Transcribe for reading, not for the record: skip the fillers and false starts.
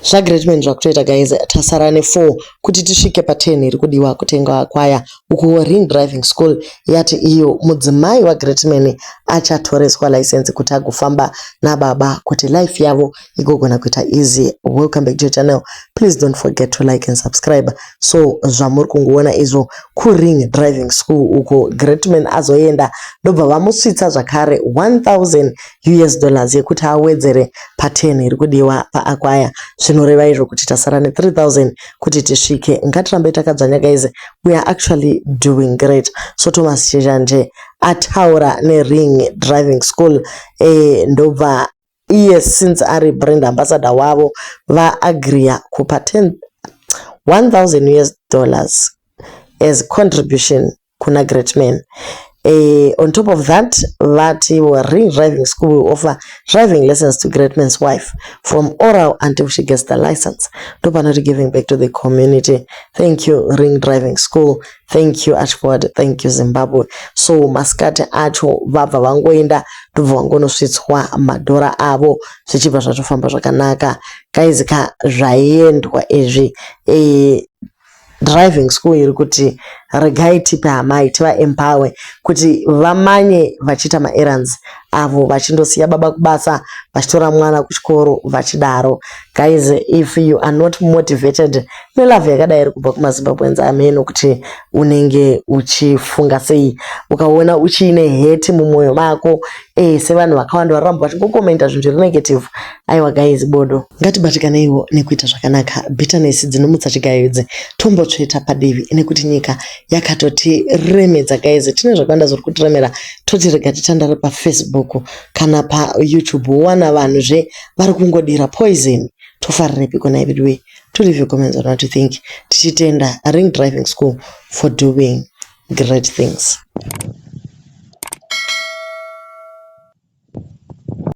ZvaGreatman zvakutoita guys, tasara ne4 kuti tisvike pa10 iri kudiwa kutenga kwaya. Ukuwo Ring Driving School yati iyo mudzimai waGreatman achatoreswa license kuti agofamba nababa kuti life yavo igogona kuita easy. Welcome back to your channel. Please don't forget to like and subscribe. So zvamuri kungoona izvo kuRing Driving School uko Greatman azoenda, ndobva vamusvitsa zvakare 1000 US dollars yekuti awedzere pa10 iri kudiwa paakwaya. Zvinoreva izvo kuti tasara ne3000 kuti tisvike. Ngatirambe takadzvanya guys, we are actually doing great. So Thomas Chizhanje ataura neRing Driving School, ndobva iye since ari brand ambassador wavo vaagriya kupa 10 1000 US dollars as contribution kuna Greatman. On top of that, vati Ring Driving School will offer driving lessons to Greatman's wife from oral until she gets the license. Ndopanoti giving back to the community. Thank you, Ring Driving School. Thank you, Ashford. Thank you, Zimbabwe. So masikati acho vabva vangoenda, ndobva vangonosvitswa madhora avo, zvichibva zvatofamba zvakanaka. Guys ka, zvaiendwa izvi. Driving school iri kuti regai tipe amai, tivaempower kuti vamanye vachiita maerrands avo, vachindosiya baba kubasa, vachitora mwana kuchikoro, vachidaro. Guys, if you are not motivated nelove yakadai iri kubva kumaZimbabweans, ameno kuti unenge uchifunga sei. Ukaona uchiine hate mumwoyo mako, sevanhu vakawanda varamba vachingokomenta zvinhu zviri negative, aiwa guys, bodo. Ngatibatikaneiwo nekuita zvakanaka. Bitterness dzinomutsa chigayo idzi tombotsveta padivi, nekuti nyika yakatotiremedza guys. Tine zvakawanda zviri kutiremera, toti rega titandare paFacebook kana paYouTube, wowana vanhuzve vari kungodira poison. Tofarirepiko nhai veduwe? To leave your comments on what you think, tichitenda Ring Driving School for doing great things.